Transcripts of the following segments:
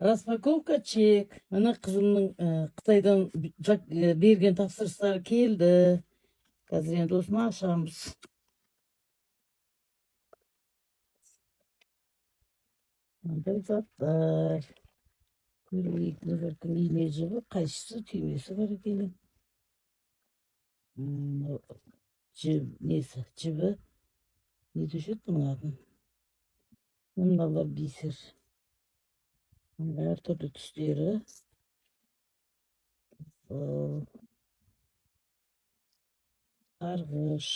Распаковка чек. Міне, қызымның Қытайдан берген тапсырыстары келді. Қазір енді осыны ашамыз. Мынандай заттар. Көрейік, мына ине жібі, қайшысы, түймесі бар екен. Мынау жіп, несі, жібі. Не деуші еді бұның атын? Мыналар бисер. Әртүрлі түстері. Сарғыш,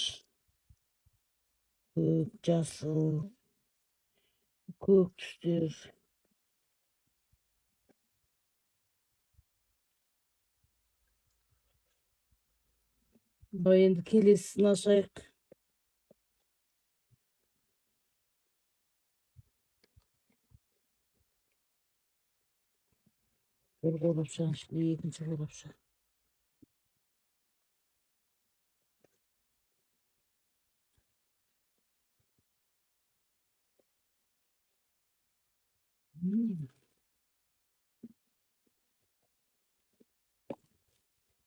көк, жасыл, көк түстер. Мынау енді келесісін ашайық. Бір қорапшаның ішінде екінші қорапша.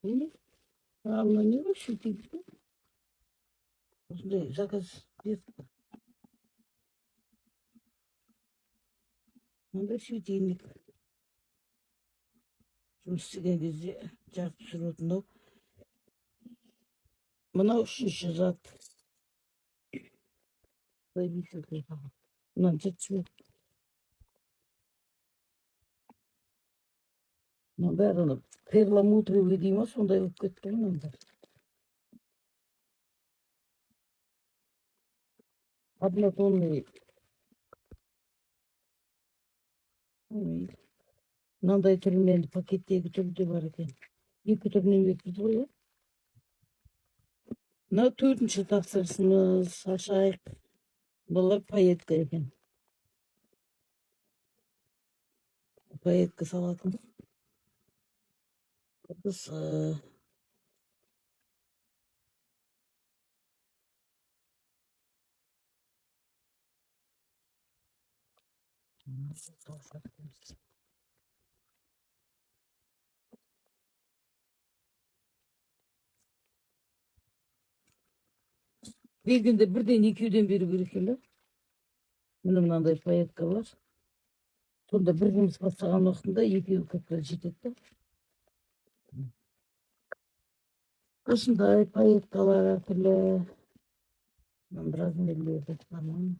Не? А, мынау не ғой, светильник пе? Осындай заказ бердік. Мынандай светильник. Жұмыс істеген кезде жарық түсіретін мынау. Мынау үшінші зат. Былай бисер. Мынаны жыртып жібер. Мынаның бәрі ана перламутровый дей ма, сондай болып кетті ғой мынаның бәрі. Однотонный. Ой, мынандай түрімен пакеттегі түрі де бар екен. Екі түрінен беріпті ғой, иә? Мынау төртінші тапсырысымыз. Ашайық. Бұлар пайетка екен. Пайетка салатын. Ыдысы. Бергенде бірден екеуден беру керек екен да. Міне, мынандай пайетка бар. Сонда бір жұмыс бастаған уақытында екеуі как раз жетеді да. Осындай пайеткалар әртүрлі. Мынаның размерлері нормально.